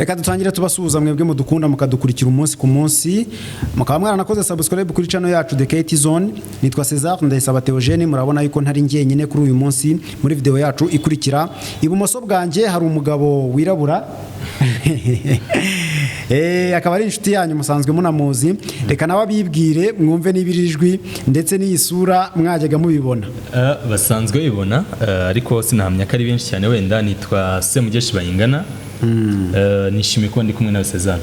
Reka dutangire tubasuhuza mwebwe mudukunda, mukadukurikira umunsi ku munsi, mukaba mwaranakoze subscribe kuri channel yacu The KT Zone. Nitwa César Ndayisaba Theogene. Murabona yuko ntari njyenyine kuri uyu munsi muri video yacu ikurikira. Ibumoso bwanjye hari umugabo wirabura, akaba ari inshuti yanyu, musanzwe munamuzi. Reka nawe abibwire, mwumve niba iri jwi ndetse n'iyi sura mwajyaga mubibona. Basanzwe babibona, ariko sinahamya ko ari benshi cyane wenda. Nitwa Semugeshi Bayingana. Nishimiye kuba ndi kumwe nawe, César.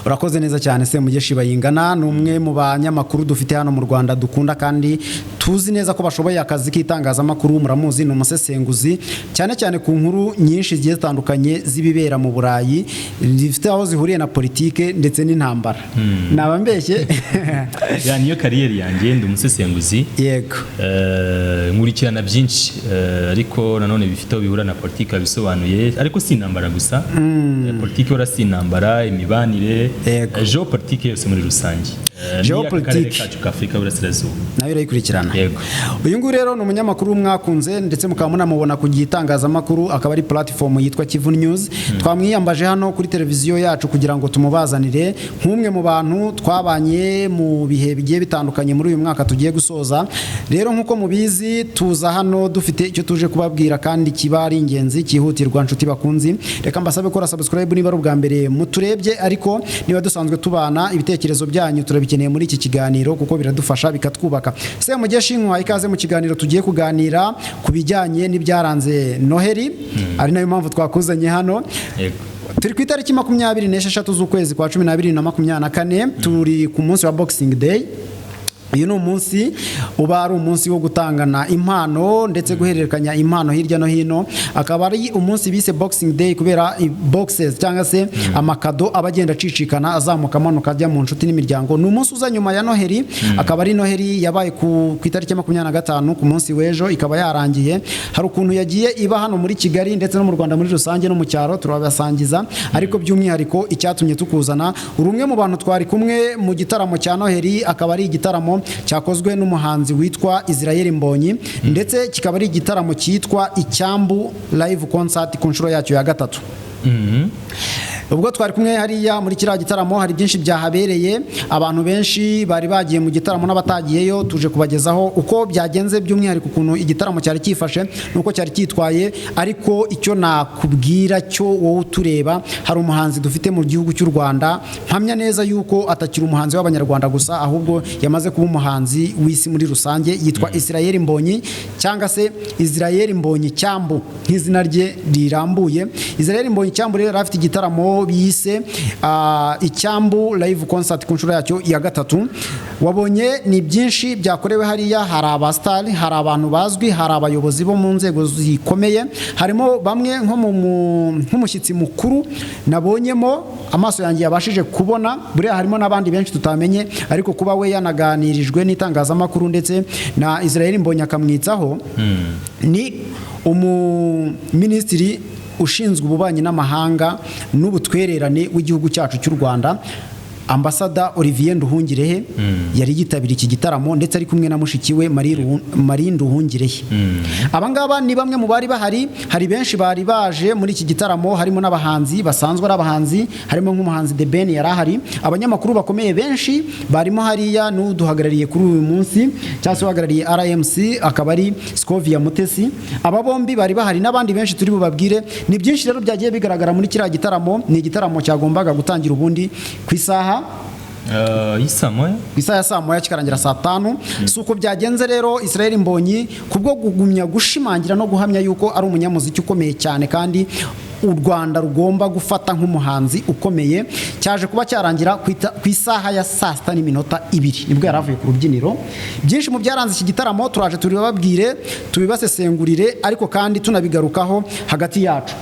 Urakoze neza cyane. Semugeshi Bayingana ni umwe mu banyamakuru dufite hano mu Rwanda dukunda kandi tuzi neza ko bashoboye akazi k'itangazamakuru. Muramuzi, ni umusesenguzi cyane cyane ku nkuru nyinshi zigiye zitandukanye z'ibibera mu Burayi, zifite aho zihuriye na politike ndetse n'intambara. Naba mbeshye? Yeah, niyo carrière yanjye, ndi umusesenguzi. Nkurikirana byinshi, ariko nanone bifite aho bihura na politiki bisobanuye, ariko si intambara gusa. Politiki ora si intambara, imibanire, géopolitique yose muri rusange. N'iy'aka karere Géopolitique. kacu ka Afurika y'Uburasirazuba. Nayo urayikurikirana? Yego. Uyu nguyu rero ni umunyamakuru mwakunze ndetse mukaba munamubona ku gitangazamakuru, akaba ari platform yitwa Kivu News. Twamwiyambaje hano kuri televiziyo yacu kugira ngo tumubazanire nk'umwe mu bantu twabanye mu bihe bigiye bitandukanye muri uyu mwaka tugiye gusoza. Rero nk'uko mubizi, tuza hano dufite icyo tuje kubabwira kandi kiba ari ingenzi, cyihutirwa. Nshuti bakunzi, reka mbasabe gukora subscribe niba ari ubwa mbere muturebye, ariko niba dusanzwe tubana, ibitekerezo byanyu turabikeneye muri iki kiganiro kuko biradufasha, bikatwubaka. Semugeshi, nkwa ikaze mu kiganiro. Tugiye kuganira ku bijyanye n'ibyaranze Noheli, ari nayo mpamvu twakuzanye hano. Yego. Turi ku itariki 26 z'ukwezi kwa 12 na 24, turi ku munsi wa Boxing Day. Uyu ni umunsi uba ari umunsi wo gutangana impano ndetse guhererekanya impano hirya no hino. Akaba ari umunsi bise Boxing Day kubera boxes cyangwa se amakado aba agenda acicikana, azamuka, amanuka, ajya mu nshuti n'imiryango. Ni umunsi uza nyuma ya Noheli, akaba ari Noheli yabaye ku itariki ya 25, ku munsi w'ejo ikaba yarangiye. Hari ukuntu yagiye iba hano muri Kigali ndetse no mu Rwanda muri rusange no mu cyaro, turabasangiza. Ariko by'umwihariko icyatumye tukuzana, uri umwe mu bantu twari kumwe mu gitaramo cya Noheli, akaba ari igitaramo cyakozwe n'umuhanzi witwa Israel Mbonyi, ndetse kikaba ari igitaramo cyitwa Icyambu Live Concert ku nshuro yacyo ya gatatu. Ubwo twari kumwe hariya muri kiriya gitaramo, hari byinshi byahabereye. Abantu benshi bari bagiye mu gitaramo n'abatagiyeyo, tuje kubagezaho uko byagenze, by'umwihariko ukuntu igitaramo cyari cyifashe n'uko cyari cyitwaye. Ariko icyo nakubwira cyo, wowe utureba, hari umuhanzi dufite mu gihugu cy'u Rwanda mpamya neza yuko atakiri umuhanzi w'Abanyarwanda gusa, ahubwo yamaze kuba umuhanzi w'isi muri rusange. Yitwa Israel Mbonyi, cyangwa se Israel Mbonyi Cyambu nk'izina rye rirambuye. Israel Mbonyi Cyambu rero yari afite igitaramo bise Icyambu Live Concert ku nshuro yacyo ya gatatu. Wabonye ni byinshi byakorewe hariya: hari abasitari, hari abantu bazwi, hari abayobozi bo mu nzego zikomeye, harimo bamwe nko nk'umushyitsi mukuru nabonyemo, amaso yanjye yabashije kubona. Buriya harimo n'abandi benshi tutamenye, ariko kuba we yanaganirijwe n'itangazamakuru ndetse na Israel Mbonyi akamwitsaho, ni umuminisitiri ushinzwe ububanyi n'amahanga n'ubutwererane w'igihugu cyacu cy'u Rwanda, Ambassador Olivier Nduhungirehe. Yari yitabiriye iki gitaramo ndetse ari kumwe na mushiki we Marie Nduhungirehe. Aba ngaba ni bamwe mu bari bahari. Hari benshi bari baje muri iki gitaramo, harimo n'abahanzi basanzwe ari abahanzi, harimo nk'umuhanzi The Ben yari ahari. Abanyamakuru bakomeye benshi barimo hariya, n'uduhagarariye kuri uyu munsi cyangwa se uhagarariye RMC akaba ari Scovia Mutesi. Aba bombi bari bahari n'abandi benshi turi bubabwire. Ni byinshi rero byagiye bigaragara muri kiriya gitaramo. Ni igitaramo cyagombaga gutangira ubundi ku isaha Y'i 1:00. Ku isaha ya 1:00, kikarangira 5:00. Si uko byagenze rero. Israel Mbonyi, kubwo kugumya gushimangira no guhamya yuko ari umunyamuziki ukomeye cyane kandi u Rwanda rugomba gufata nk'umuhanzi ukomeye, cyaje kuba cyarangira ku isaha ya 6:02, nibwo yari avuye ku rubyiniro. Byinshi mu byaranze iki gitaramo turaje tubibabwire, tubibasesengurire, ariko kandi tunabigarukaho hagati yacu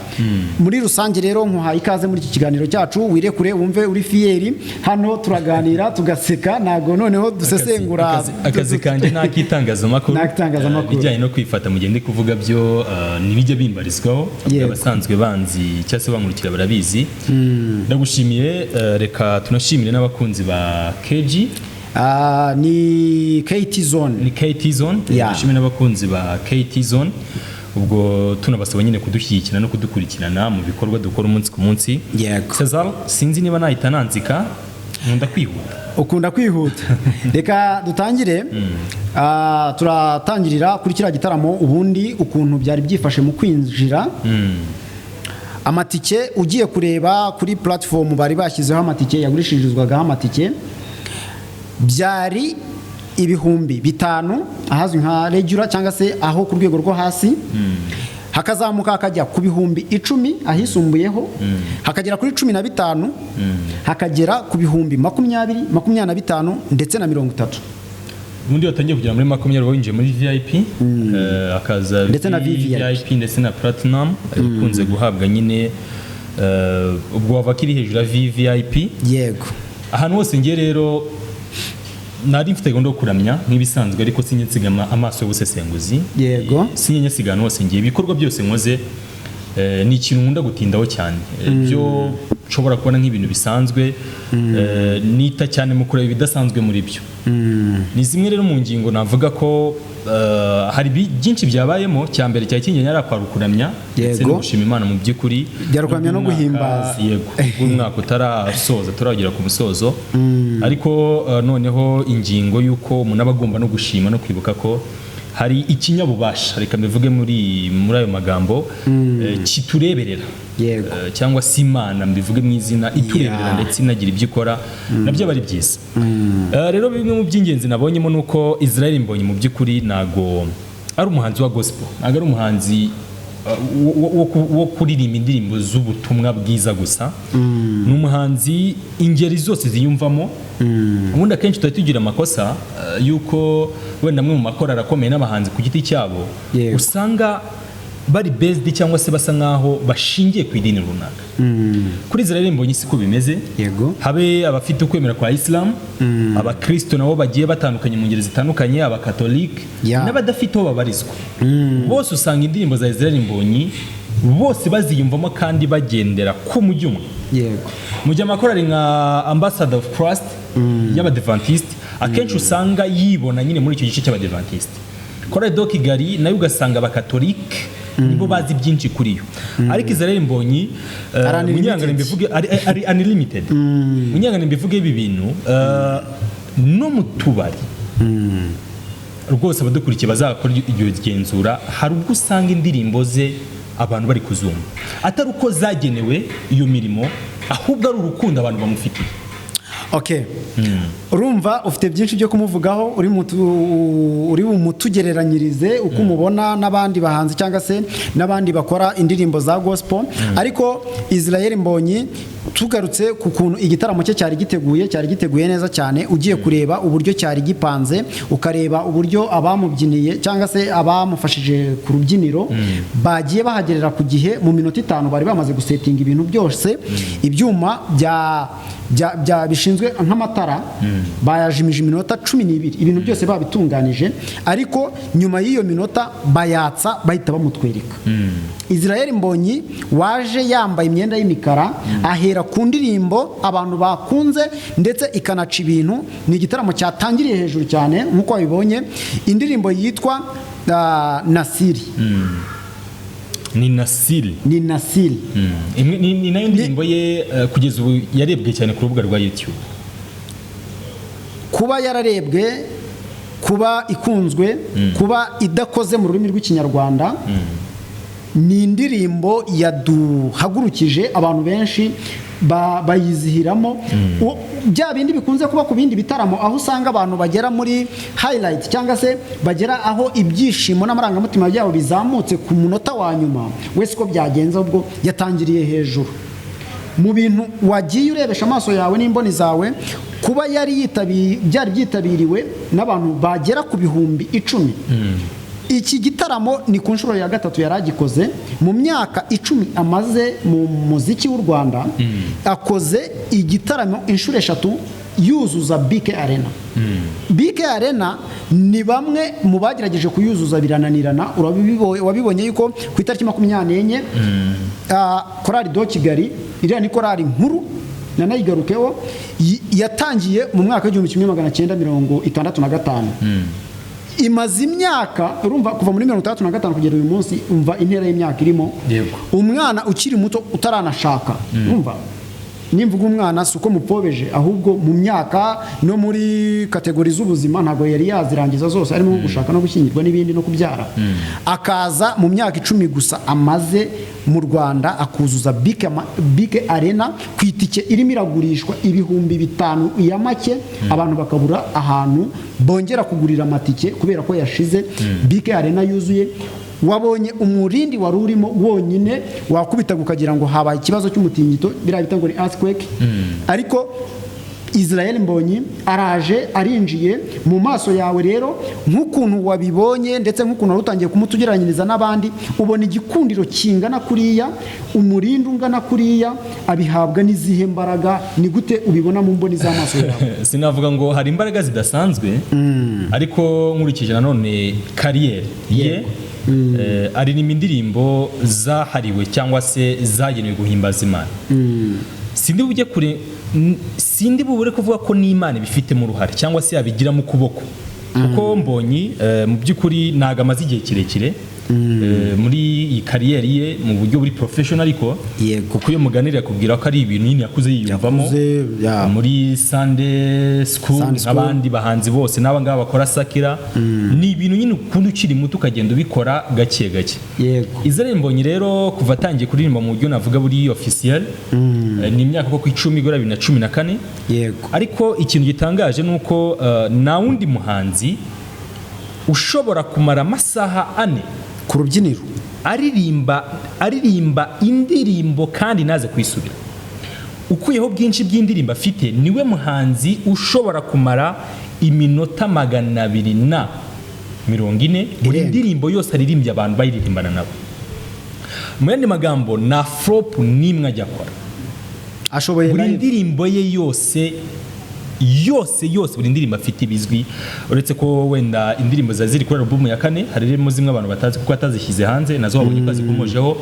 muri rusange. Rero nkuhaye ikaze muri iki kiganiro cyacu, wirekure, wumve uri fier. Hano turaganira, tugaseka, ntabwo noneho dusesengura. Akazi kanjye ni ak'itangazamakuru. Ni ak'itangazamakuru. Ibijyanye no kwifata mu gihe ndi kuvuga byo ntibijya bimbarizwaho. Abasanzwe banzi cyangwa se bankurikira barabizi. Ndagushimiye. Reka tunashimire n'abakunzi ba KG. Ah, ni KT Zone. Ni KT Zone. Dushimire n'abakunzi ba KT Zone Ubwo tunabasaba nyine kudushyigikira no kudukurikirana mu bikorwa dukora umunsi ku munsi. Yego. Cesar, sinzi niba nahita nanzika, nkunda kwihuta. Ukunda kwihuta. Reka dutangire. Turatangirira kuri kiriya gitaramo, ubundi ukuntu byari byifashe mu kwinjira. Amatike, ugiye kureba kuri platform bari bashyizeho amatike, yagurishirizwagaho amatike, byari 5000 ahazwi nka regular cyangwa se aho ku rwego rwo hasi, hakazamuka hakajya ku 10,000 ahisumbuyeho, hakagera kuri 15,000, hakagera ku 20,000, 25 ndetse na 30. Ubundi watangiye kugera muri 20 winjiye muri VIP, hakaza Ndetse na VVIP. VIP ndetse na Platinum, ikunze guhabwa nyine, ubwo wava ko iri hejuru ya VVIP. Ahantu hose ngiye rero nari mfite gahunda yo kuramya nk'ibisanzwe, ariko sinjye nsiga amaso y'ubusesenguzi. Sinjye nsiga ahantu hose ngiye. Ibikorwa byose nkoze, ni ikintu nkunda gutindaho cyane. Byo nshobora kubona nk'ibintu bisanzwe, nita cyane mu kureba ibidasanzwe muri byo. Ni zimwe rero mu ngingo navuga ko hari byinshi byabayemo. Cya mbere cya kingenzi ari akwara ukuramya ndetse no gushima Imana mu by'ukuri. Byari ukuramya no Ubwo umwaka- guhimbaza. Yego, ubwo umwaka utarasoza, turagera ku musozo, ariko noneho ingingo y'uko umuntu aba agomba no gushima no kwibuka ko hari ikinyabubasha, reka mbivuge muri ayo magambo, kitureberera. Cyangwa se Imana, mbivuge mu izina, itureberera ndetse inagira ibyo ikora, nabyo aba ari byiza. Rero bimwe mu by'ingenzi nabonyemo ni uko Israel Mbonyi mu by'ukuri ntago ari umuhanzi wa gospel, ntago ari umuhanzi wo kuririmba indirimbo z'ubutumwa bwiza gusa. Ni umuhanzi ingeri zose ziyumvamo. Ubundi akenshi tuba tugira amakosa y'uko wenda amwe mu makorali akomeye n'abahanzi ku giti cyabo usanga bari based cyangwa se basa nkaho bashingiye ku idini runaka. Kuri Israel Mbonyi siko bimeze. Habe abafite ukwemera kwa Islam, abakristo nabo bagiye batandukanye mu ngeri zitandukanye, abakatolike n'abadafite aho babarizwa, bose usanga indirimbo za Israel Mbonyi bose baziyumvamo kandi bagendera ku mujyi umwe. Mu gihe amakorali nka Ambassador of Christ y'Abadventiste akenshi usanga yibona nyine muri icyo gice cy'Abadventiste, Chorale de Kigali nayo ugasanga Abakatolike nibo bazi byinshi kuri yo, ariko Israel Mbonyi, Ari unlimited. munyangane mbivuge, ari unlimited. Munyangane mbivuge ibi bintu, no mu tubari rwose, abadukurikiye bazakora iryo genzura, hari ubwo usanga indirimbo ze abantu bari kuzumva atari uko zagenewe iyo mirimo, ahubwo ari urukundo abantu bamufitiye. Okay, urumva ufite byinshi byo kumuvugaho, uri bumutugereranyirize uko umubona n'abandi bahanzi cyangwa se n'abandi bakora indirimbo za gospel. Ariko Israel Mbonyi, tugarutse ku kuntu igitaramo cye cyari giteguye, cyari giteguye neza cyane. Ugiye kureba uburyo cyari gipanze, ukareba uburyo abamubyiniye cyangwa se abamufashije ku rubyiniro bagiye bahagerera ku gihe, mu minota 5 bari bamaze gusetinga ibintu byose. Ibyuma bya bishinzwe nk'amatara bayajimije iminota 12, ibintu byose babitunganije, ariko nyuma y'iyo minota bayatsa, bahita bamutwereka. Israel Mbonyi waje yambaye imyenda y'imikara, ahera ku ndirimbo abantu bakunze ndetse ikanaca ibintu. Ni igitaramo cyatangiriye hejuru cyane nk'uko wabibonye, indirimbo yitwa Nasiri. Ni Nasiri. Ni Nasiri. Ni nayo ndirimbo ye kugeza ubu yarebwe cyane ku rubuga rwa YouTube. Kuba yararebwe, kuba ikunzwe, kuba idakoze mu rurimi rw'Ikinyarwanda, ni indirimbo yaduhagurukije abantu benshi, bayizihiramo. Bya bindi bikunze kuba ku bindi bitaramo, aho usanga abantu bagera muri highlight cyangwa se bagera aho ibyishimo n'amarangamutima byabo bizamutse ku munota wa nyuma, wese uko byagenze, ubwo yatangiriye hejuru. Mu bintu wagiye urebesha amaso yawe n'imboni zawe, kuba yari byari byitabiriwe n'abantu bagera ku 10,000. Iki gitaramo ni ku nshuro ya gatatu yari agikoze mu myaka 10 amaze mu muziki w'u Rwanda. Akoze igitaramo inshuro eshatu yuzuza BK Arena. BK Arena ni bamwe mu bagerageje kuyuzuza birananirana. Wabibonye yuko ku itariki 24, Chorale de Kigali, iriya ni korali nkuru nanayigarukeho, yatangiye mu mwaka w'1965. Imaze imyaka, urumva, kuva muri 65 kugera uyu munsi, umva intera y'imyaka irimo. Umwana ukiri muto utaranashaka, urumva, nimvuga umwana si uko mupobeje, ahubwo mu myaka no muri catégorie z'ubuzima ntabwo yari yazirangiza zose, harimo nko gushaka no gushyingirwa n'ibindi no kubyara, akaza mu myaka 10 gusa amaze mu Rwanda akuzuza BK Arena ku itike irimo iragurishwa 5000 ya make, abantu bakabura ahantu bongera kugurira amatike kubera ko yashize. BK Arena yuzuye, wabonye umurindi wari urimo wonyine wakubitaga ukagira ngo habaye ikibazo cy'umutingito, biriya bita ngo ni earthquake. Ariko Israel Mbonyi araje arinjiye mu maso yawe rero, nk'ukuntu wabibonye ndetse nk'ukuntu wari utangiye kumutugereranyiriza n'abandi, ubona igikundiro kingana kuriya, umurindi ungana kuriya, abihabwa n'izihe mbaraga? Ni gute ubibona mu mboni z'amaso yawe? Sinavuga ngo hari imbaraga zidasanzwe, ariko nkurikije nanone carrière ye, aririmba indirimbo zahariwe cyangwa se zagenewe guhimbaza Imana. Sindi bujye kure, sindi bubure kuvuga ko n'Imana ibifitemo uruhare cyangwa se yabigiramo ukuboko, kuko Mbonyi mu by'ukuri ntabwo amaze igihe kirekire muri iyi carrière ye mu buryo buri professional, ariko kuko iyo muganira akubwira ko ari ibintu nyine yakuze yiyumvamo Yakuze, ya. muri Sunday school, Sunday school. nk'abandi bahanzi bose n'aba ngaba bakora secular. Ni ibintu nyine ukunda ukiri muto, ukagenda ubikora gake gake. Israel Mbonyi rero, kuva atangiye kuririmba mu buryo navuga buri officiel, ni imyaka koko 10, guhera 2014. Ariko ikintu gitangaje ni uko nta wundi muhanzi ushobora kumara amasaha 4 ku rubyiniro aririmba indirimbo kandi naze kwisubira. Ukuyeho bwinshi bw'indirimbo afite, niwe muhanzi ushobora kumara iminota 240 buri Irenga. ndirimbo yose aririmbye abantu bayiririmbana nabo. Mu yandi magambo, nta flop n'imwe ajya akora. Ashoboye Buri live. ndirimbo ye yose yose yose, buri ndirimbo afite ibizwi, uretse ko wenda indirimbo ziba ziri kuri album ya kane harimo zimwe abantu batazi kuko atazishyize hanze, nazo wabonye ko azikomojeho.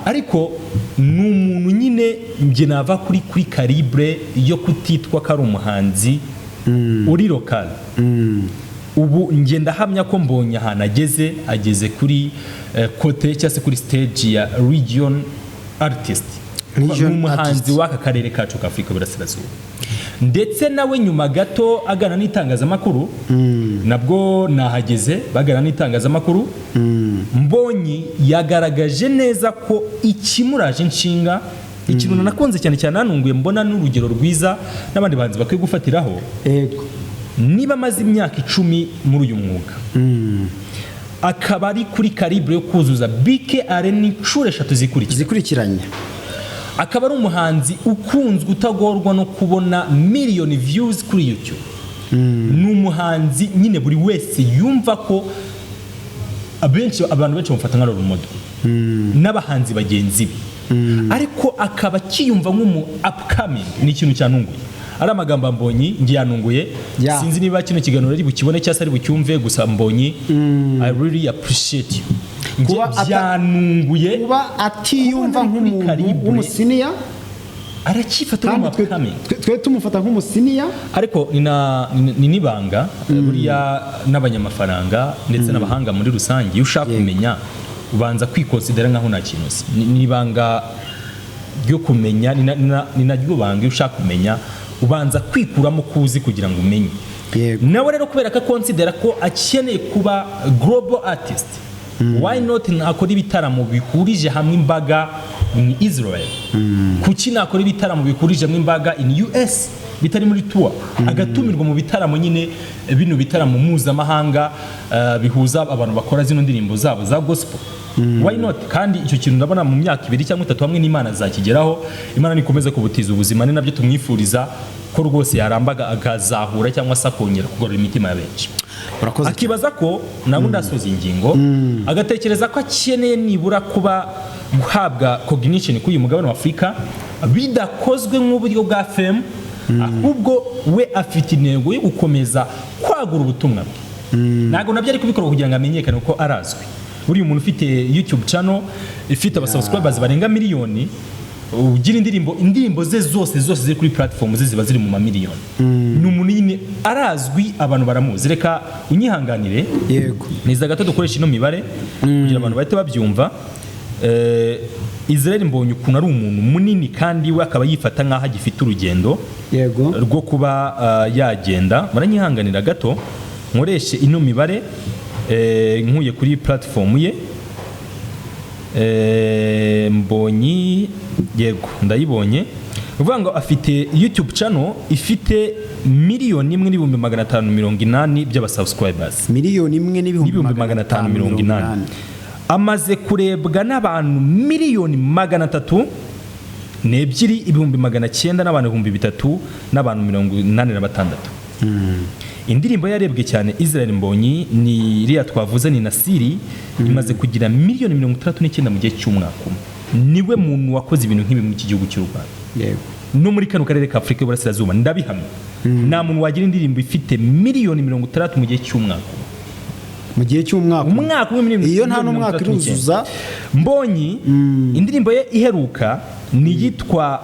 Ariko ni umuntu nyine njye nava kuri calibre yo kutitwa ko ari umuhanzi uri local. Ubu njye ndahamya ko Mbonye ahantu ageze, ageze kuri côté cyangwa se kuri stage ya region artist. Region Ni umuhanzi artist. w'aka karere kacu ka Afurika y'Uburasirazuba. Ndetse nawe nyuma gato agana n'itangazamakuru, nabwo nahageze bagana n'itangazamakuru, Mbonyi yagaragaje neza ko ikimuraje inshinga, ikintu nakunze cyane cyane, nanunguye, mbona n'urugero rwiza n'abandi bahanzi bakwiye gufatiraho, niba amaze imyaka 10 muri uyu mwuga, akaba ari kuri calibre yo kuzuza BK Arena inshuro eshatu zikurikira zikurikiranye, akaba ari umuhanzi ukunzwe, utagorwa no kubona miliyoni views kuri YouTube, ni umuhanzi nyine buri wese yumva ko abenshi, abantu benshi bamufata nka role model n'abahanzi bagenzi be, ariko akaba akiyumva nk'umu upcoming, ni ikintu cyanunguye. Ari amagambo Mbonyi ngiye yanunguye. Sinzi niba kino kiganiro ari bukibone cyangwa se ari bucyumve, gusa Mbonyi, I really appreciate you. Njye byanunguye kuba atiyumva kubona ari kuri nk'umuntu calibre. w'umusenior Aracyifata kandi nk'umu upcoming. twe tumufata nk'umusenior. Ariko ni n'ibanga buriya n'abanyamafaranga ndetse n'abahanga muri rusange, iyo ushaka kumenya ubanza kwikonsidera nkaho nta kintu uzi. Ni ibanga ryo kumenya, ni naryo banga, iyo ushaka kumenya ubanza kwikuramo kuzi kugira ngo umenye. Nawe rero kubera ko akonsidera ko akeneye kuba global artist, why not nakora ibitaramo bihurije hamwe imbaga in Israel? Kuki nakora ibitaramo bihurije hamwe imbaga in US bitari muri tour? Agatumirwa mu bitaramo nyine, bino bitaramo mpuzamahanga bihuza abantu bakora zino ndirimbo zabo za gospel, why not? Kandi icyo kintu ndabona mu myaka 2 cyangwa 3 hamwe n'Imana azakigeraho. Imana nikomeza kubutiza ubuzima, ni nabyo tumwifuriza, ko rwose yarambaga akazahura cyangwa se akongera kugarura imitima ya benshi. Urakoze. Akibaza ko ntabwo ndasoza ingingo, agatekereza ko akeneye nibura kuba guhabwa recognition kuri uyu mugabane wa Afurika bidakozwe nk'uburyo bwa fame, ahubwo we afite intego yo gukomeza kwagura ubutumwa bwe. Ntabwo nabyo ari kubikora kugira ngo amenyekane, kuko arazwi. Buriya umuntu ufite YouTube channel ifite abasubscribers barenga miliyoni, ugira indirimbo ze zose zose ziri kuri platform ze ziba ziri mu mamiliyoni, ni umuntu nyine Arazwi, abantu baramuzi. Reka unyihanganire, Yego. Niza gato dukoresha ino mibare kugira abantu bahite babyumva. Israel Mbonyi ukuntu ari umuntu munini kandi we akaba yifata nk'aho agifite urugendo rwo kuba yagenda. Muranyihanganira gato nkoreshe ino mibare nkuye kuri platform ye. Mbonyi, yego, ndayibonye. Ni ukuvuga ngo afite YouTube channel ifite 1,580,000 by'abasubscribers. 1,000,000 n'ibihumbi N'ibihumbi 580. Amaze kurebwa n'abantu 302,900,000 n'abantu 3,086,000. Indirimbo yarebwe cyane Israel Mbonyi ni iriya twavuze, ni Nasiri, imaze kugira 69 miliyoni mu gihe cy'umwaka umwe. Niwe muntu wakoze ibintu nk'ibi muri iki gihugu cy'u Rwanda no muri kano karere ka Afurika y'Uburasirazuba. Ndabihamya, nta muntu wagira indirimbo ifite 60 miliyoni mu gihe cy'umwaka umwe. Mu gihe cy'umwaka umwe. Umwaka umwe, miliyoni Iyo nta miliyoni n'umwaka 69. iruzuza. Mbonyi indirimbo ye iheruka ni iyitwa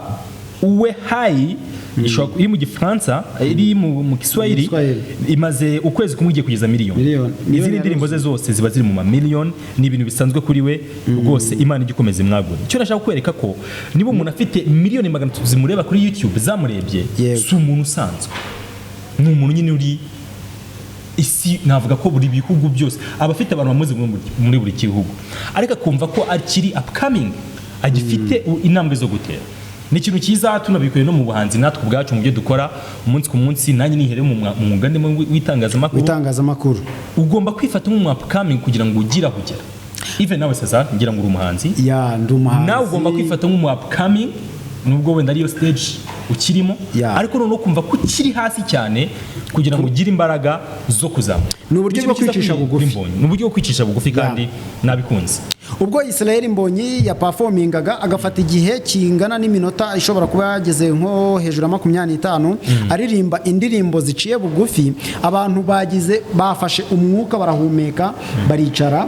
Uwe Hayi, iri mu Gifaransa, iri mu Kiswahili. Kiswahili. Imaze ukwezi kumwe igiye kugeza miliyoni. Miliyoni. Izindi Miliyoni. ndirimbo ze zose ziba ziri mu mamiliyoni, ni ibintu bisanzwe kuri we rwose. Imana ijya ikomeza imwagura. Icyo nashaka kukwereka ko niba umuntu afite 300 miliyoni zimureba kuri YouTube, zamurebye, si umuntu usanzwe, ni umuntu nyine uri isi. Navuga ko buri bihugu byose aba afite abantu bamuzi muri buri gihugu, ariko akumva ko akiri upcoming, agifite intambwe zo gutera. Ni ikintu cyiza, tunabikuye no mu buhanzi natwe ubwacu, mu byo dukora umunsi ku munsi. Nanjye nihereye mu mwuga ndimo w'itangazamakuru. Itangazamakuru. Ugomba kwifata nk'umu upcoming kugira ngo ugire aho ugera. Even nawe Cesar, ngira ngo uri umuhanzi. Ya, ndi umuhanzi. Nawe ugomba kwifata nk'umu upcoming, nubwo wenda ariyo stage ukirimo, ariko noneho kumva ko ukiri hasi cyane kugira ngo ugire imbaraga zo kuzamuka. Ni uburyo bwo Ikintu cyiza kwicisha bugufi. kuri Mbonyi. Ni uburyo bwo kwicisha bugufi kandi nabikunze. Ubwo Israel Mbonyi yaperformingaga, agafata igihe kingana n'iminota ishobora kuba yageze nko hejuru ya 25 aririmba indirimbo ziciye bugufi, abantu bagize bafashe umwuka, barahumeka, baricara,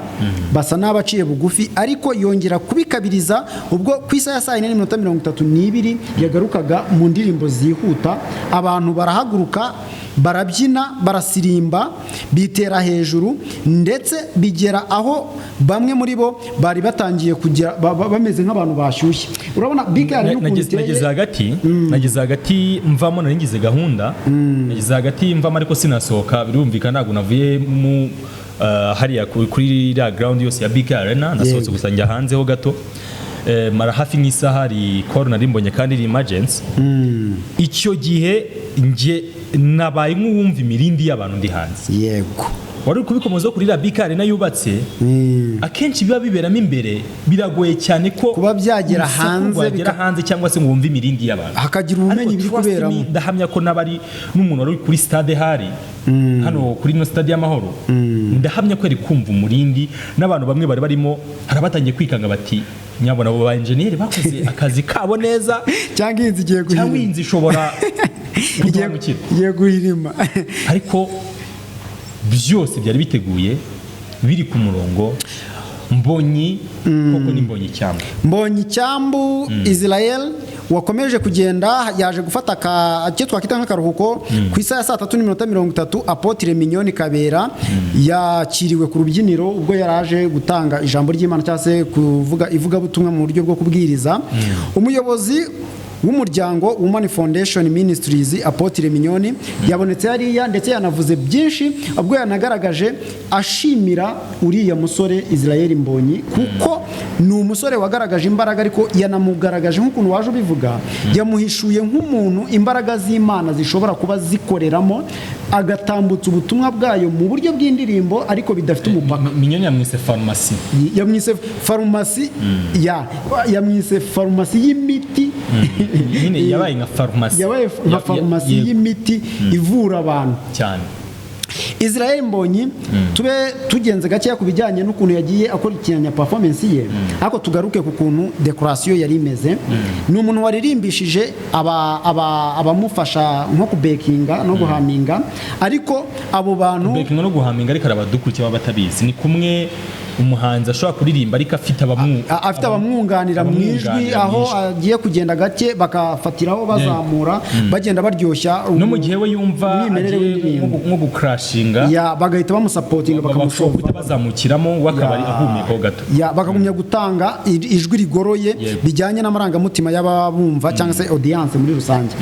basa n'abaciye bugufi. Ariko yongera kubikabiriza ubwo ku isaha ya 4:32 yagarukaga mu ndirimbo zihuta, abantu barahaguruka, barabyina, barasirimba, bitera hejuru, ndetse bigera aho bamwe muri bo bari batangiye kugira bameze nk'abantu bashyushye. Urabona BK hari n'ukuntu iteye. Nageze hagati mvamo, nari ngize gahunda, nageze hagati mvamo ariko sinasohoka. Birumvikana, ntabwo navuye mu hariya kuri iriya ground yose ya BK Arena. Nasohotse gusa njya hanze ho gato. Mara hafi nk'isaha, hari call nari mbonye kandi iri emergency. Icyo gihe njye nabaye nk'uwumva imirindi y'abantu ndi hanze. Wari uri kubikomozaho kuri iriya BK Arena yubatse, akenshi biba biberamo imbere, biragoye cyane ko Kuba byagera urusaku hanze rwagera hanze cyangwa se ngo wumve imirindi y'abantu, hakagira ubumenyi Ariko biri trust me, kuberamo. ndahamya ko n'abari n'umuntu wari uri kuri stade, hari hano kuri ino stade y'Amahoro, ndahamya ko yari kumva umurindi n'abantu bamwe bari barimo. Hari abatangiye kwikanga bati: "Nyabona abo ba enjeniyeri bakoze akazi kabo neza, Cyangwa iyi nzu igiye cyangwa guhirima." iyi nzu ishobora kuduhanukira. Igiye guhirima. Ariko byose byari biteguye, biri ku murongo. Mbonyi koko ni Mbonyi icyambu. Mbonyi icyambu Israel wakomeje kugenda, yaje gufata icyo twakwita nk'akaruhuko ku isaha ya 3:30. Apôtre Mignonne Kabera yakiriwe ku rubyiniro ubwo yari aje gutanga ijambo ry'Imana cyangwa se kuvuga ivugabutumwa mu buryo bwo kubwiriza. Umuyobozi w'umuryango Woman Foundation Ministries, Apôtre Mignonne, yabonetse hariya, ndetse yanavuze byinshi ubwo yanagaragaje ashimira uriya musore Israel Mbonyi, kuko ni umusore wagaragaje imbaraga, ariko yanamugaragaje nk'ukuntu waje ubivuga, yamuhishuye nk'umuntu imbaraga z'Imana zishobora kuba zikoreramo, agatambutsa ubutumwa bwayo mu buryo bw'indirimbo ariko bidafite umupaka. Mignonne yamwise farumasi. Yamwise farumasi, yamwise farumasi y'imiti. Nyine yabaye nka farumasi. Yabaye nka farumasi y'imiti ivura abantu. Cyane. Israel Mbonyi, tube tugenze gakeya ku bijyanye n'ukuntu yagiye akurikiranya performance ye, ariko tugaruke ku kuntu decoration yari imeze. Ni umuntu waririmbishije abamufasha nko kubackinga no guhuminga, ariko abo bantu Backing no guhuminga, ariko arabadukurikiye baba batabizi, ni kumwe Umuhanzi ashobora kuririmba ariko afite Afite abamwunganira mu ijwi, abamwunganira mu aho ijwi. agiye kugenda gake bakafatiraho, bazamura, bagenda baryoshya No mu gihe we yumva umwimerere agiye w'indirimbo. nko gucrashinga, Ya, bagahita bamusupportinga, bakamushobora bakamushova. Bazamukiramo, we akaba ari ahumekaho gato. Ya, bakagumya gutanga ijwi rigoroye bijyanye n'amarangamutima y'ababumva cyangwa se audience muri rusange.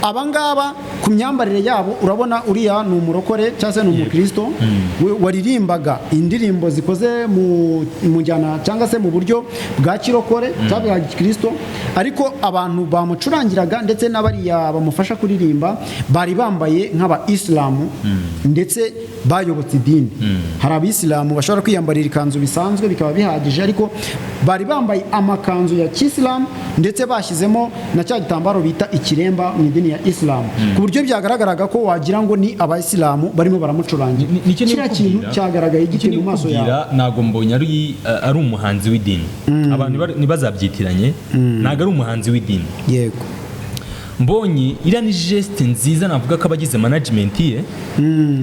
Aba ngaba ku myambarire yabo urabona uriya ni umurokore cyangwa se ni umukristo we waririmbaga indirimbo zikoze mu njyana cyangwa se mu buryo bwa kirokore cyangwa bwa gikristo, ariko abantu bamucurangiraga ndetse n'abariya bamufasha kuririmba bari bambaye nk'aba isilamu ndetse bayobotse idini. Hari abisilamu bashobora kwiyambarira ikanzu bisanzwe bikaba bihagije, ariko bari bambaye amakanzu ya kisilamu ndetse bashyizemo na cya gitambaro bita ikiremba mu idini ya isilamu, ku buryo byagaragaraga ko wagira ngo ni abayisilamu barimo baramucurangira. Nicyo ndi Kiriya kintu kukubwira. cyagaragaye Nicyo gite ndi mu maso yawe? kukubwira, ntabwo Mbonyi ari umuhanzi w'idini. Abantu ntibazabyitiranye, ntabwo ari umuhanzi w'idini. Mbonyi iriya ni geste nziza, navuga ko abagize management ye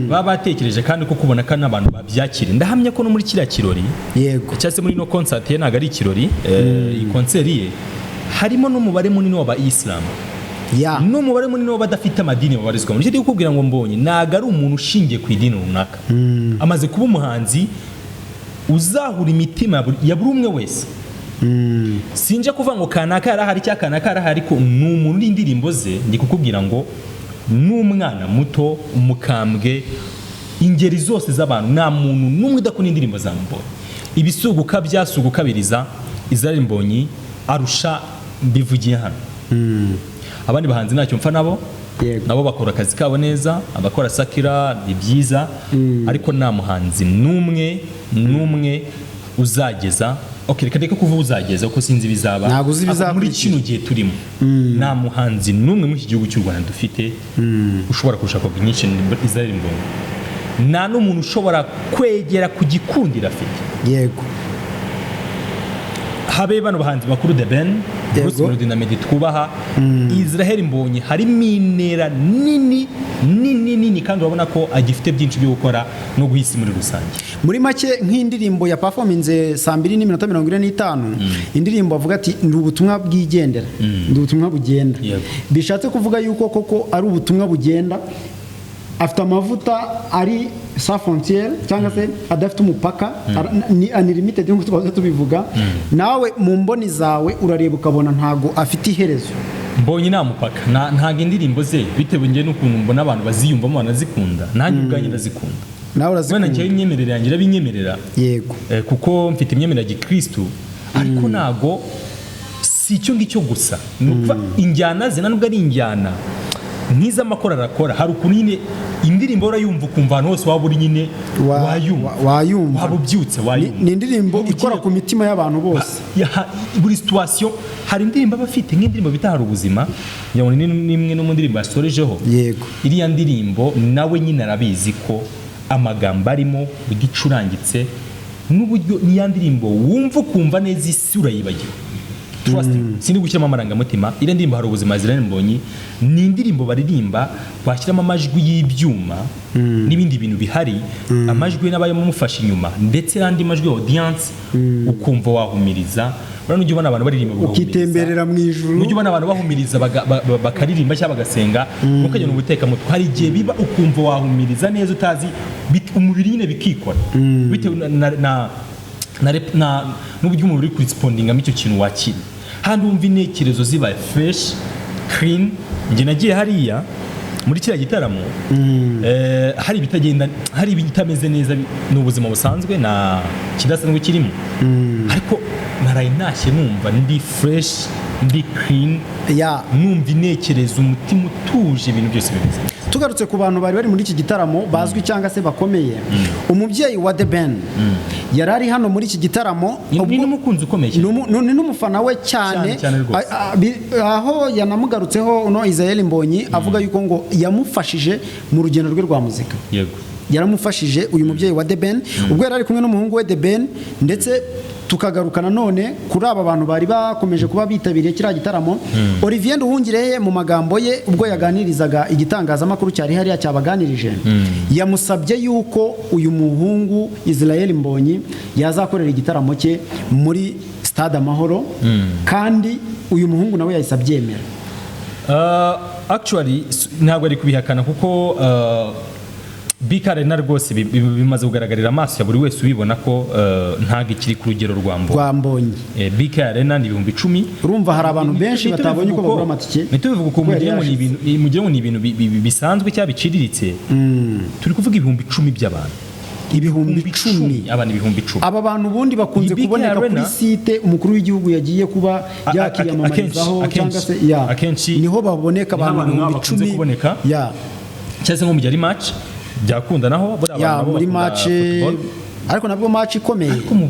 baba batekereje kandi ko kubona ko n'abantu babyakira. Ndahamya ko no muri kiriya kirori cyangwa se muri no concert ye, ntabwo ari ikirori, iyi concert ye harimo n'umubare munini w'abayisilamu n'umubare munini w'abadafite amadini babarizwamo. Nicyo ndi kukubwira ngo Mbonyi ntabwo ari umuntu ushingiye ku idini runaka. Amaze kuba umuhanzi uzahura imitima ya buri umwe wese. Sinje kuvuga ngo kanaka yarahari cyangwa kanaka yarahari, ariko ni umuntu n'indirimbo ze, ndi kukubwira ngo n'umwana muto, umukambwe, ingeri zose z'abantu, nta muntu n'umwe udakunda indirimbo za Mbonyi. Ibisuguka byasugukabiriza Israel Mbonyi arusha, mbivugiye hano. Abandi bahanzi ntacyo mpfa nabo, nabo bakora akazi kabo neza, abakora secular ni byiza, ariko nta muhanzi n'umwe n'umwe uzageza, okay, reka ndeke kuvuga uzageza kuko sinzi ibizaba. Ntabwo uzi Ariko muri ibizakurikira. kino gihe turimo, nta muhanzi n'umwe muri iki gihugu cy'u Rwanda dufite ushobora kurusha Cognition Israel Mbonyi. Nta n'umuntu ushobora kwegera ku gikundiro afite, habe bano bahanzi bakuru, The Ben, Bruce Melody na Meddy twubaha. Israel Mbonyi harimo intera nini nini nini, kandi urabona ko agifite byinshi byo gukora no guha isi muri rusange. Muri make, nk'indirimbo ya performinze saa 2:45, indirimbo avuga ati: "Ndi ubutumwa bwigendera, ndi ubutumwa bugenda." Bishatse kuvuga yuko koko ari ubutumwa bugenda, afite amavuta ari sans frontière cyangwa se adafite umupaka, ni unlimited nk'uko twahoze tubivuga. Nawe mu mboni zawe urareba ukabona ntago afite iherezo. Mbonyi nta mupaka. Ntabwo indirimbo ze, bitewe njye n'ukuntu mbona abantu baziyumvamo banazikunda, nanjye ubwanjye ndazikunda. Nawe Wenda urazikunda. Njyewe imyemerere yanjye irabinyemerera, kuko mfite imyemerere ya gikristu, ariko ntago si icyo ngicyo gusa. Ni ukuvuga injyana ze, nta nubwo ari injyana nk'iz'amakoro arakora. Hari ukuntu nyine indirimbo urayumva ukumva ahantu hose waba uri nyine wayumva. Wayumva. Waba ubyutse wayumva. Ni indirimbo Ugiye ikora ku mitima y'abantu bose. Buri situation hari indirimbo aba afite, nk'indirimbo bita "Hari Ubuzima", ngira ngo ni n'imwe no mu ndirimbo yasorejeho. Iriya ndirimbo nawe nyine arabizi ko amagambo arimo, uburyo icurangitse n'uburyo, niya ndirimbo wumva ukumva neza isi urayibagiwe. Trust me, sindi gushyiramo amarangamutima. Iriya ndirimbo "Hari Ubuzima" Israel Mbonyi ni indirimbo baririmba bashyiramo amajwi y'ibyuma n'ibindi bintu bihari, amajwi n'abayemo amufasha inyuma ndetse n'andi majwi ya audience, ukumva wahumiriza. Urabona ujya ubona abantu baririmba bagahumiriza. Ukitemberera mu ijuru. Ujya ubona abantu bahumiriza bakaririmba cyangwa bagasenga, ukajya mu butekamutwe. Hari igihe biba ukumva wahumiriza neza utazi umubiri nyine bikikora bitewe na n'uburyo umubiri uri kurespondingamo icyo kintu wakira. Handi wumva intekerezo zibaye fresh, clean. Njye nagiye hariya muri kiriya gitaramo, hari ibitagenda, hari ibitameze neza, ni ubuzima busanzwe, nta kidasanzwe kirimo, ariko naraye ntashye numva ndi fresh, ndi clean, numva intekerezo, umutima utuje, ibintu byose bimeze neza. Tugarutse ku bantu bari bari muri iki gitaramo bazwi cyangwa se bakomeye, umubyeyi wa The Ben yari ari hano muri iki gitaramo. Ni n'umukunzi ukomeye cyane. Ni n'umufana we cyane. Cyane, cyane rwose. Aho yanamugarutseho uno Israel Mbonyi avuga yuko ngo yamufashije mu rugendo rwe rwa muzika. Yego. Yaramufashije uyu mubyeyi wa The Ben ubwo yari ari kumwe n'umuhungu we The Ben. Ndetse tukagaruka nanone kuri aba bantu bari bakomeje kuba bitabiriye kiriya gitaramo. Olivier Nduhungirehe, mu magambo ye ubwo yaganirizaga igitangazamakuru cyari hariya cyabaganirije, yamusabye yuko uyu muhungu Israel Mbonyi yazakorera igitaramo cye muri Stade Amahoro, kandi uyu muhungu nawe yahise abyemera. Actually ntabwo ari kubihakana, kuko BK Arena rwose bimaze kugaragarira amaso ya buri wese ubibona ko ntabwo ikiri ku rugero rwa Mbonyi. Rwa Mbonyi. BK Arena ni 10,000. Urumva hari abantu benshi batabonye uko bagura amatike. Ntitubivuga uko kuko yari mugire ngo ni yarashize. ibintu, mugire ngo ni ibintu bisanzwe cyangwa biciriritse. Turi kuvuga 10,000 by'abantu. 10,000. Abantu 10,000. Aba bantu ubundi bakunze Iyi BK kuboneka kuri Arena- site umukuru w'igihugu yagiye kuba yakiyamamarizaho cyangwa se ya akenshi niho baboneka niho abantu abantu ibihumbi bakunze icumi kuboneka. Ya. Cyangwa se nko mu gihe ari match byakunda, naho buriya ya abantu nabo muri bakunda match football. Ariko nabwo match ikomeye. Ariko mu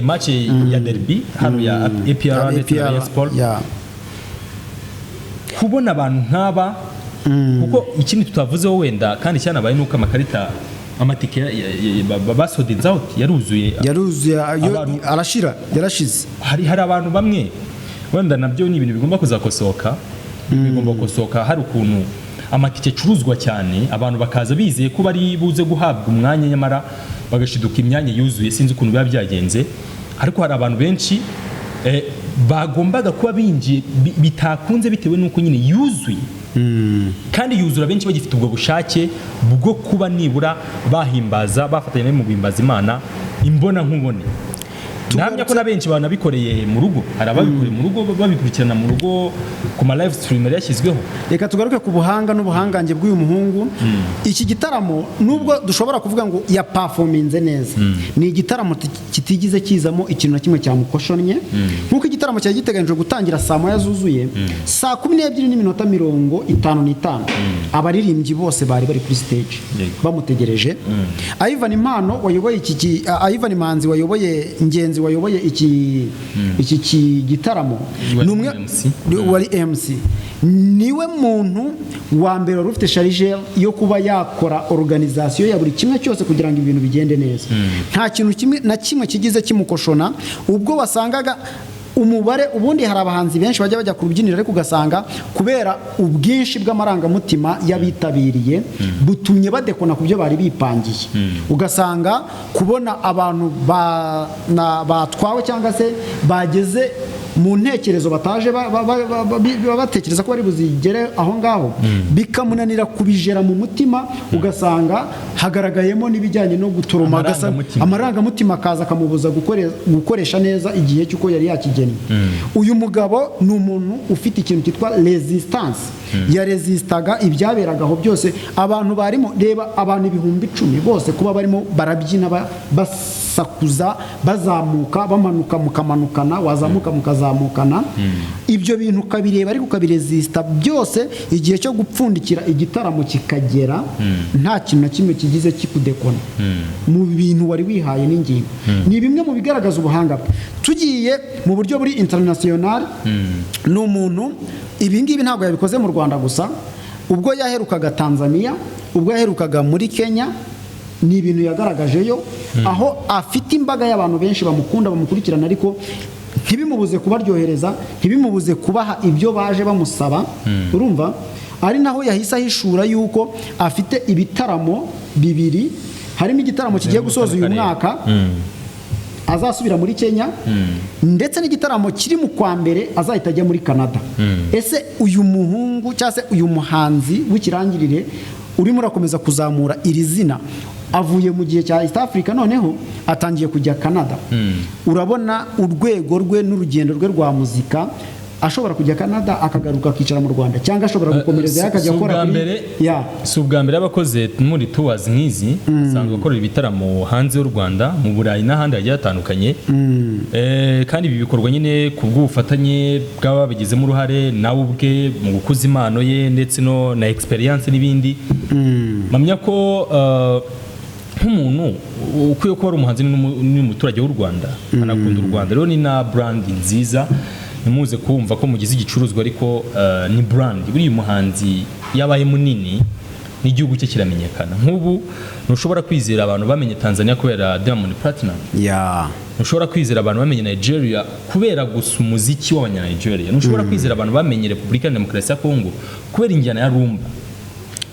match ya derby hano ya APR ndetse na Rayon Sport, ya kubona abantu nk'aba, kuko ikindi tutavuzeho wenda kandi cyanabaye nuko amakarita, amatike basold out, yaruzuye. Yaruzuye arashira, yarashize. Hari abantu bamwe wenda nabyo ni ibintu bigomba kuzakosoka, bigomba gukosoka. Hari ukuntu amatike acuruzwa cyane, abantu bakaza bizeye ko bari buze guhabwa umwanya, nyamara bagashiduka imyanya yuzuye. Sinzi ukuntu biba byagenze, ariko hari abantu benshi bagombaga kuba binjiye bitakunze bitewe n'uko nyine yuzuye, kandi yuzura benshi bagifite ubwo bushake bwo kuba nibura bahimbaza, bafatanya mu guhimbaza Imana imbona nkubone. Ndahamya ko na benshi banabikoreye mu rugo, hari ababikoreye mu rugo, babikurikirana mu rugo ku ma live stream yari yashyizweho. Reka tugaruke ku buhanga n'ubuhangange bw'uyu muhungu. Iki gitaramo, nubwo dushobora kuvuga ngo yaperforminze neza, ni igitaramo kitigeze kizamo ikintu na kimwe cyamukoshonnye. Nk'uko igitaramo cyari giteganyijwe gutangira saa 1 zuzuye, saa 12:55 abaririmbyi bose bari bari kuri stage bamutegereje. Ivan Impano wayoboye iki Ivan Manzi wayoboye, Ngenzi wayoboye iki gitaramo, Wari ni umwe MC. Wari MC, niwe muntu wa mbere wari ufite charge yo kuba yakora organisation ya buri kimwe cyose kugira ngo ibintu bigende neza. Nta kintu kimwe na kimwe kigize kimukoshona. Ubwo wasangaga umubare, ubundi hari abahanzi benshi bajya bajya ku rubyiniro, ariko ugasanga kubera ubwinshi bw'amarangamutima y'abitabiriye butumye badekona ku byo bari bipangiye, ugasanga kubona abantu batwawe cyangwa se bageze mu ntekerezo bataje batekereza ko bari buzigere aho ngaho, bikamunanira kubijera mu mutima, ugasanga hagaragayemo n'ibijyanye no guturuma, Amarangamutima. Amarangamutima akaza akamubuza gukoresha neza igihe cy'uko yari yakigennye. Uyu mugabo ni umuntu ufite ikintu cyitwa resistance, yaresisitaga ibyaberaga aho byose. Abantu barimo, reba abantu 10,000 bose kuba barimo barabyina, basakuza, bazamuka, bamanuka, mukamanukana, wazamuka mukazamukana, ibyo bintu ukabireba ariko ukabiresisita byose, igihe cyo gupfundikira igitaramo kikagera nta kintu na kimwe kigize kikudekona mu bintu wari wihaye n'ingingo, ni bimwe mu bigaragaza ubuhanga bwe. Tugiye mu buryo buri international, ni umuntu ibi ngibi ntabwo yabikoze mu Rwanda gusa. Ubwo yaherukaga Tanzania, ubwo yaherukaga muri Kenya, ni ibintu yagaragajeyo, aho afite imbaga y'abantu benshi bamukunda, bamukurikirana, ariko ntibimubuze kubaryohereza, ntibimubuze kubaha ibyo baje bamusaba. Urumva ari naho yahise ahishura yuko afite ibitaramo bibiri, harimo igitaramo kigiye gusoza uyu Karere. mwaka azasubira muri Kenya, ndetse n'igitaramo kiri mu kwa mbere azahita ajya muri Canada. Ese uyu muhungu cyangwa se uyu muhanzi w'ikirangirire urimo urakomeza kuzamura iri zina, avuye mu gihe cya East Africa, noneho atangiye kujya Canada, urabona urwego rwe n'urugendo rwe rwa muzika ashobora kujya Canada akagaruka akicara mu Rwanda, cyangwa ashobora gukomerezayo akajya Si akora ubwa kuri mbere ya si ubwa mbere abakoze muri tours nk'izi. Asanzwe akorera ibitaramo hanze y'u Rwanda, mu Burayi n'ahandi hagiye hatandukanye. Kandi ibi bikorwa nyine ku bw'ubufatanye bw'ababigizemo uruhare, nawe ubwe mu gukuza impano ye ndetse no na experience n'ibindi. Mpamya ko nk'umuntu ukwiye kuba ari umuhanzi n'umuturage w'u Rwanda, anakunda u Rwanda, rero ni na brand nziza. Ntimuze kumva ko mugize igicuruzwa, ariko ni brand. Buriya umuhanzi yabaye munini N'igihugu cye kiramenyekana. Nk'ubu ntushobora kwizera abantu bamenye Tanzania kubera Diamond Platnumz. Ntushobora kwizera abantu bamenye Nigeria kubera gusa umuziki w'abanya-Nigeria. Ntushobora kwizera abantu bamenye Repubulika ya Demokarasi ya Kongo kubera injyana ya rumba.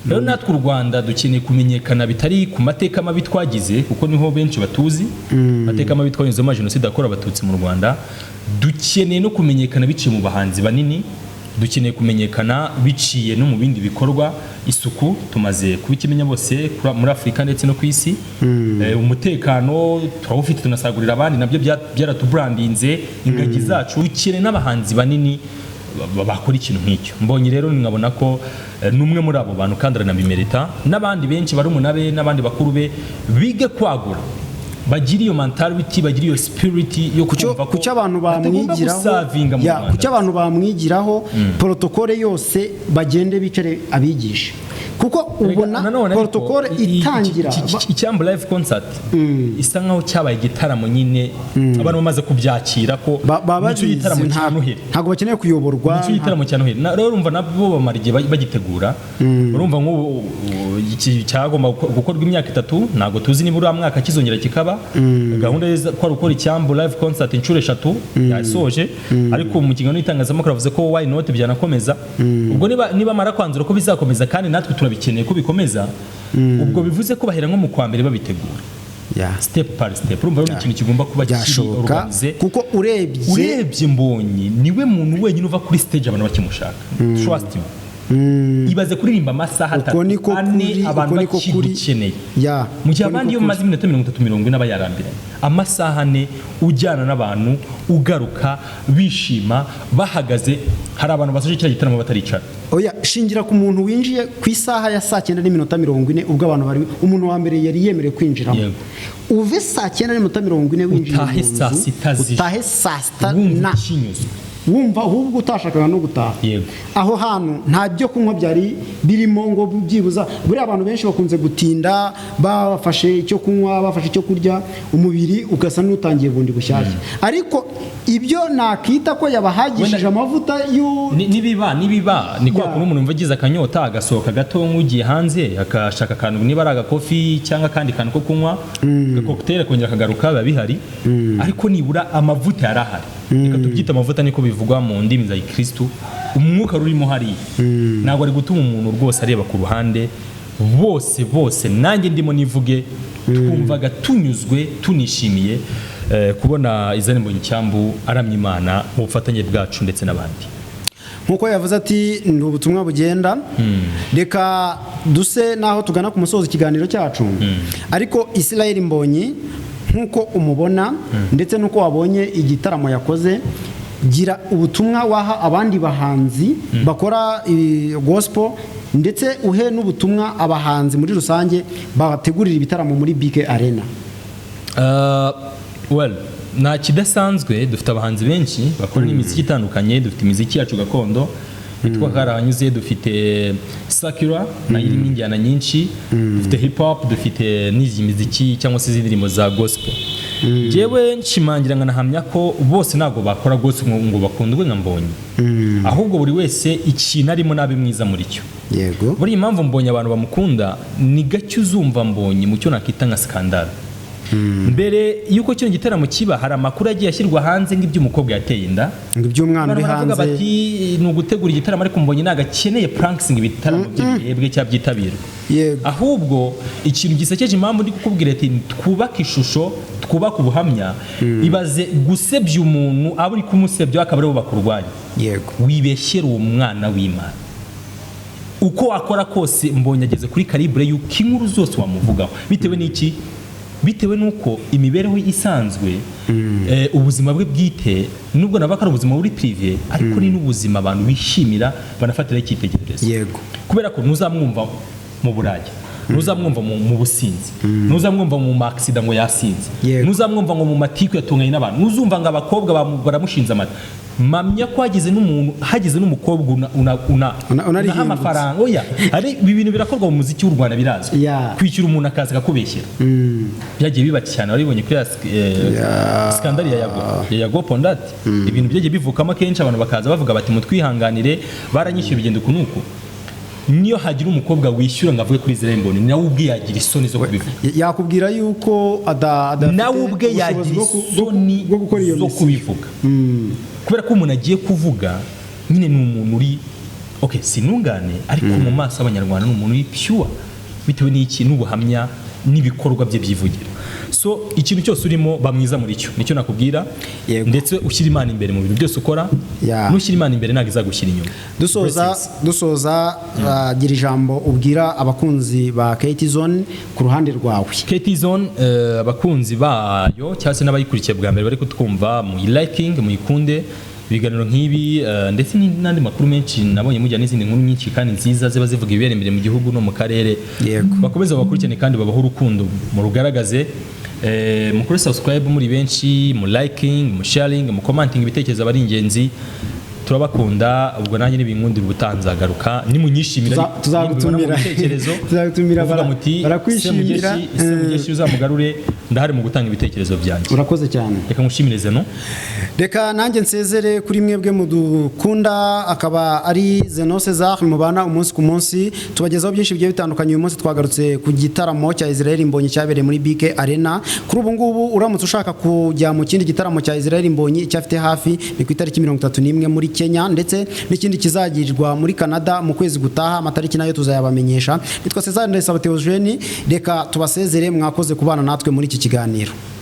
Rero natwe u Rwanda dukeneye kumenyekana bitari ku mateka mabi twagize, kuko niho benshi batuzi, amateka mabi twanyuzemo ya Jenoside yakorewe Abatutsi mu Rwanda. Dukeneye no kumenyekana biciye mu bahanzi banini, dukeneye kumenyekana biciye no mu bindi bikorwa. Isuku tumaze kubikimenya bose muri Afurika ndetse no ku isi. Umutekano turawufite, tunasagurira abandi, nabyo byaratubrandinze ingagi zacu. Dukeneye n'abahanzi banini bakora ikintu nk'icyo. Mbonye rero nkabona ko n'umwe muri abo bantu, kandi aranabimerita, n'abandi benshi, barumuna be n'abandi bakuru be, bige kwagura, bagire iyo mentality, bagire iyo spirit yo kumva ko Kucyo abantu batagomba bamwigiraho gusavinga mu ya, Rwanda. Kucyo abantu bamwigiraho, protocole yose bagende bicare abigishe, kuko ubona Nanone ariko, protocole itangira Icyambu Live Concert isa nkaho cyabaye igitaramo nyine, abantu bamaze kubyakira ko baba nicyo gitaramo babizi, cya Noheli. Ntabwo bakeneye kuyoborwa. Nicyo gitaramo cya Noheli. Rero urumva nabo bamara igihe bagitegura. Urumva nk'ubu iki cyagomba gukorwa imyaka 3, ntabwo tuzi niba uriya mwaka kizongera kikaba. Gahunda ko ari gukora Icyambu Live Concert inshuro 3 yasoje, ariko mu kiganiro n'itangazamakuru avuze ko why not byanakomeza. Ubwo niba mara kwanzura ko bizakomeza, kandi natwe turabikeneye ko bikomeza, ubwo bivuze ko bahera nko mu kwa mbere babitegura, step by step. Urumva rero ni ikintu kigomba kuba kiri Byashoboka. organisé. Kuko urebye Urebye Mbonyi niwe muntu wenyine uva kuri stage abantu bakimushaka, trust me. Ibaze kuririmba amasaha Uko 3, niko 4, kuri, abantu uko niko kuri. bakigukeneye, mu gihe Uko abandi niko iyo kuri. bamaze iminota 30, 40 aba yarambiranye. Amasaha 4 ujyana n'abantu, ugaruka bishima, bahagaze. Hari abantu basoje kiriya gitaramo bataricara. Oya, shingira ku muntu winjiye ku isaha ya saa 9:40, ubwo abantu bari, umuntu wa mbere yari yemerewe kwinjiramo. Uve saa 9:40 winjiye Utahe mu saa nzu, sita z'ijoro. Utahe saa sita Wumva na ukinyuzwe. Wumva ahubwo utashakaga no gutaha. Aho hantu nta byo kunywa byari birimo ngo byibuza, buriya abantu benshi bakunze gutinda bafashe icyo kunywa, bafashe icyo kurya, umubiri ugasa n'utangiye bundi bushyashya. Ariko ibyo nakita ko yabahagishije amavuta y'u Nibiba ni kwa kuntu umuntu yumva agize akanyota, agasohoka gato nk'ugiye hanze, akashaka akantu, niba ari agakofi cyangwa akandi kantu ko kunywa, agakokuteri, akongera akagaruka, biba bihari. Ariko nibura amavuta yari ahari, reka tubyite amavuta, niko bivugwa mu ndimi za gikristu. Umwuka rurimo hariya ntabwo ari gutuma umuntu rwose areba ku ruhande. Bose bose, nanjye ndimo nivuge, twumvaga tunyuzwe, tunishimiye kubona Israel Mbonyi Icyambu aramya Imana mu bufatanye bwacu ndetse n'abandi. Nk'uko yavuze ati ni ubutumwa bugenda. Reka duse n'aho tugana ku musozo ikiganiro cyacu, ariko Israel Mbonyi nk'uko umubona ndetse n'uko wabonye igitaramo yakoze, gira ubutumwa waha abandi bahanzi bakora gospel, ndetse uhe n'ubutumwa abahanzi muri rusange bategurira ibitaramo muri BK Arena. Well, nta kidasanzwe, dufite abahanzi benshi bakora n'imiziki itandukanye. Dufite imiziki yacu gakondo yitwa Karahanyuze, dufite secular nayo irimo injyana nyinshi, dufite hip hop, dufite n'izi miziki cyangwa se izindi za gospel. Njyewe nshimangira nkanahamya ko bose ntabwo bakora gospel ngo bakundwe nka Mbonyi, ahubwo buri wese ikintu arimo nabe mwiza muri cyo. Buriya impamvu Mbonye abantu bamukunda, ni gake uzumva Mbonyi mu cyo nakita nka scandale. Mbere y'uko kino gitaramo kiba, hari amakuru agiye ashyirwa hanze nk'iby'umukobwa yateye inda, Ngo iby'umwana uri abantu baravuga hanze. bati ni ugutegura igitaramo, ariko Mbonyi ntabwo akeneye pranks ngo ibitaramo bye birebwe cyangwa byitabirwe. Ahubwo ikintu gisekeje, impamvu ndi kukubwira ati twubake ishusho, twubake ubuhamya, ibaze gusebya umuntu, abo uri kumusebya akaba aribo bakurwanya. Wibeshyera uwo mwana w'Imana, uko wakora kose Mbonye ageze kuri calibre y'uko inkuru zose wamuvugaho. Bitewe n'iki? Bitewe n'uko imibereho isanzwe, ubuzima bwe bwite, nubwo navuga ko ari ubuzima buri privé, ariko ni n'ubuzima abantu bishimira, banafatiraho icyitegererezo. Kubera ko ntuzamwumva mu buraya, ntuzamwumva mu businzi, ntuzamwumva mu makisida ngo yasinze, ntuzamwumva ngo mu matiku yatunganye n'abantu, ntuzumva ngo abakobwa baramushinze amata. Mpamya ko hagize n'umuntu, hagize n'umukobwa unaha Unarihindutse. amafaranga. Oya, hari ibi bintu birakorwa mu muziki w'u Rwanda, birazwi. Kwishyura umuntu akaza akakubeshyera byagiye biba cyane, waribonye kuri ya scandale ya Yago, ya Yago Pondati. Ibintu byagiye bivukamo kenshi, abantu bakaza bavuga bati mutwihanganire, baranyishyuye, bigenda uku n'uku. Niyo hagira umukobwa wishyura ngo avuge kuri Israel Mbonyi, nawe ubwe yagira isoni zo kubivuga. Yakubwira yuko adafite Nawe ubwe ubushobozi yagira isoni bwo gukora iyo zo mission. kubivuga, kubera ko umuntu agiye kuvuga nyine ni umuntu uri, okay, sinungane, ariko mu maso y'Abanyarwanda ni umuntu uri pure, bitewe n'iki? N'ubuhamya n'ibikorwa bye byivugira. So ikintu cyose urimo, ba mwiza muri cyo, nicyo nakubwira. Ndetse ushyira Imana imbere mu bintu byose ukora. Nushyira Imana imbere, ntabwo izagushyira inyuma. Dusoza, Blessings. dusoza, gira ijambo ubwira abakunzi ba KT Zone ku ruhande rwawe. KT Zone, abakunzi bayo cyangwa se n'abayikurikiye bwa mbere bari kutwumva, muyi-liking, muyikunde. Ibiganiro nk'ibi, ndetse n'andi makuru menshi nabonye mujya n'izindi nkuru nyinshi kandi nziza ziba zivuga ibibera imbere mu gihugu no mu karere. Bakomeze babakurikirane kandi babahe urukundo murugaragaze. Mukore subscribe muri benshi, mu liking, mu sharing, mu commenting, ibitekerezo aba ari ingenzi. Turabakunda. Ubwo nanjye nibinkundira ubutaha nzagaruka, nimunyishimira. Tuzagutumira. Nimubibona mu bitekerezo, Tuzagutumira, muvuga muti barakwishimira. Semugeshi uzamugarure, ndahari mu gutanga ibitekerezo byanjye. Urakoze cyane. Reka ngushimire, Zeno. Reka nanjye nsezere kuri mwebwe mudukunda. Akaba ari Zeno César mubana umunsi ku munsi, tubagezaho byinshi bigiye bitandukanye. Uyu munsi twagarutse ku gitaramo cya Israel Mbonyi cyabereye muri BK Arena. Kuri ubu ngubu, uramutse ushaka kujya mu kindi gitaramo cya Israel Mbonyi, icyo afite hafi ni ku itariki 31 muri Kenya, ndetse n'ikindi kizagirwa muri Canada mu kwezi gutaha. Amatariki nayo tuzayabamenyesha. Nitwa César Ndayisaba Theogene. Reka tubasezere. Mwakoze kubana natwe muri iki kiganiro.